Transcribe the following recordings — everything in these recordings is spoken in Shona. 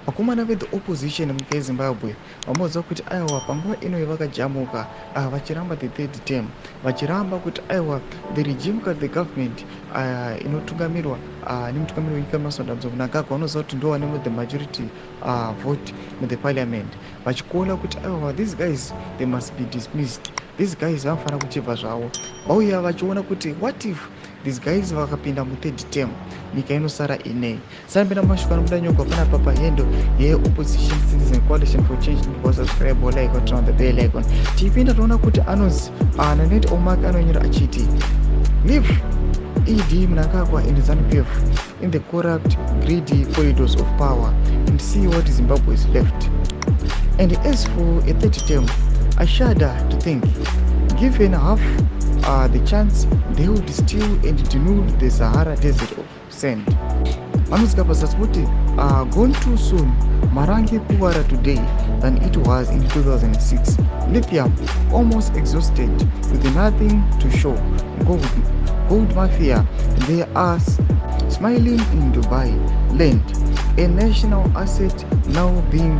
Vakomana ve the opposition munyika yeZimbabwe vamboziva kuti aiwa, panguva ino vakajamuka vachiramba the third term, vachiramba kuti aiwa, the regime kana the government inotungamirwa nemutungamiri wenyika Emmerson Dambudzo Mnangagwa, vanoziva kuti ndo vane the majority vote mu the parliament, vachikuona kuti aiwa, these guys, they must be dismissed, these guys vanofanira kuchibva zvavo. Vauya vachiona kuti what if these guys vakapinda mu third term, nyika inosara inei? Sanapinda mumashoko anobuda nyogwa panapa pa handle ye Opposition Citizen Coalition for Change. Subscribe, like, turn on the bell icon. Tichipinda toona kuti anonzi Nanet Omak anonyora achiti, "Leave ED Mnangagwa and ZANU-PF in the corrupt, greedy corridors of power and see what Zimbabwe is left. And as for a third term, I shudder to think, given half the chance, they would steal and denude the Sahara Desert of sand." Vanosvika pasasi kuti, "Gone too soon. Marange poorer today than it was in 2006. Lithium almost exhausted with nothing to show. Gold mafia, they are smiling in Dubai. Land, a national asset, now being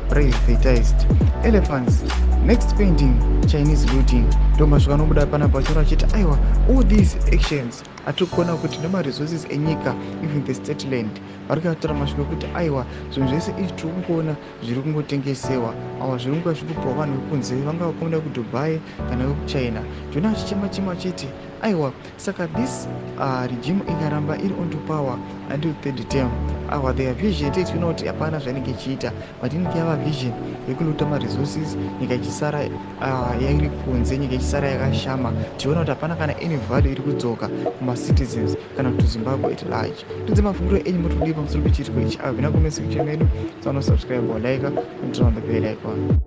privatized. Elephants next, pending Chinese looting." Ndo masvika anobuda panapa achiona achiti aiwa, all these actions atiri kuona kuti nema resources enyika, even the state land, vari kuyatora. Masviko ekuti aiwa, zvinhu zvese izvi tiri kungoona zviri kungotengesewa awa, zviri kunga zviri kupiwa vanhu vekunze, vanga vakomana vekuDubai kana vekuChina. Tiona achichema chema achiti aiwa, saka this regime ikaramba iri onto power until third term, aiwa, their vision tichiona kuti hapana zvainenge ichiita, but inenge yava vision yekuloota ma resources, nyika ichisara yairi kunze, nyika ichisara yakashama. Tichiona kuti hapana kana any value iri kudzoka kuma citizens kana kuti Zimbabwe at large. Tidze mafungiro enyu, motodii pamusoro pechiitiko ichi? Abvina comment section medu. Sanosubscribe, like and turn on the bell icon.